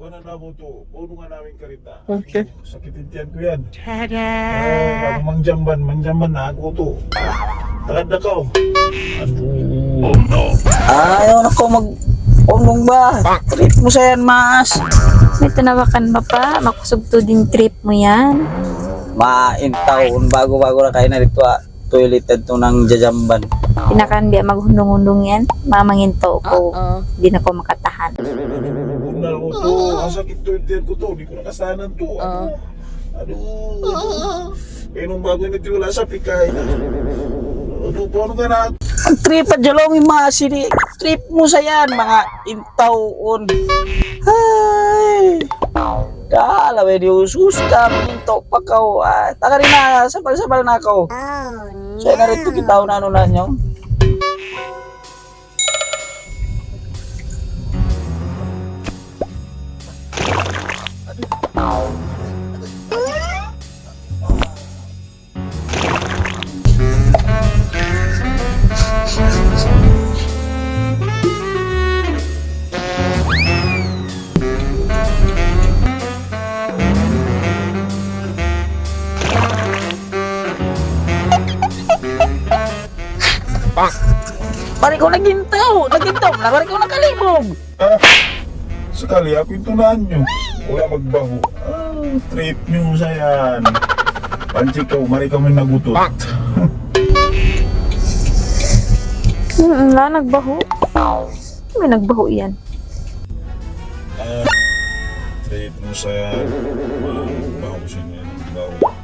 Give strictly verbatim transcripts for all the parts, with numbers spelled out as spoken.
Kuha na nabo tu. Kuha na namin karita. Okay. Sakit in tiyan ku yan. Tada! Ay, bago mangjamban, mangjamban na aku tu. Tagad na kaw. Aduh. Ayaw na kaw mag-undung ba? Trip mu sa yan, Mas. May tanawakan ba pa? Makusog tuud in trip mu yan. Ma, in taun, bago-bago na kaina didtu, ah. Toilet yadtu nang jajamban. Pinakan biya' maghundung-hundung yan. Mamangin tau ku. Di' na aku makatahan. Bunnal mu tu, asa kidtu in tiyan ku tu, di' ku na kasanan tu. Aduh. Aduh. Kaya nung bago ini tiwala sa pikay. Aduh, paano ka na? Ang trip at jalong yung mga sini. Trip mu sa yan, mga intaon. Ay. Kala, we, di usus ka, minto pa kaw. Ah, tagad na, sabal-sabal na kaw. So, yan na rin ito, kita ko na ano na nyo. Bari kaw nagintaw, nagintaw na, bari kaw nakalimog. Ah, sakali aku in tunaan niyu. Wala' magbahu'. Ah, trip niyu sa yan. Pansi kaw, mari kami nagutot. Hmm, wala' nagbahu'. May nagbahu' yan. Ah, trip mu sa yan. Magbahu' sa yan. Magbahu'.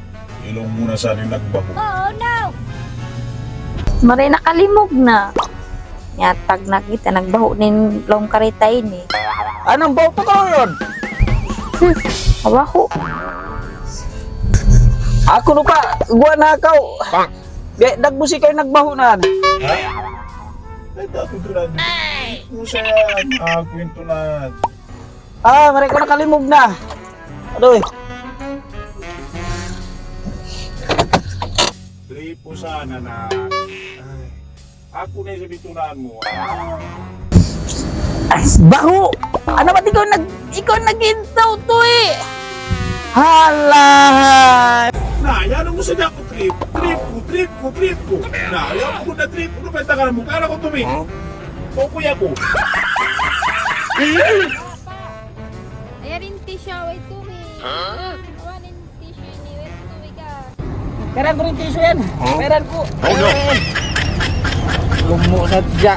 Ilung mu na sa yan in nagbahu'. Mari nakalimog na. Yatag na kita, nagbahu' na in lawm karita ini. Anong bahu' pa kaw yan? Hmm, mabahu'. Aku nu pa, guwa na kaw. Di', dagbusi kaw in nagbahu' na. Ha? Ay, tato tulan. Musa yan. Aku in tunaan. Ah, mari kaw nakalimog na. Aduh. Tripo sana na. Ay. Aku na in sa bitunaan mu. Ay, bahu'! Ano ba ikaw nag-, ikaw nagintaw to eh? Hala! Na, yan ang gusto niya ako, trip. Trip ko, trip ko, trip ko. Na, yan ako na trip ko. Ano ba yung takaran mo? Kala ko tumi. Huh? Kukuya ko. Ayan in tissue, way tumi. Huh? Awan in tissue ini, way tumi ka. Kairan ku in tissue yan. Huh? Kairan ku. Oh, no. Eh. Lumu' sadja.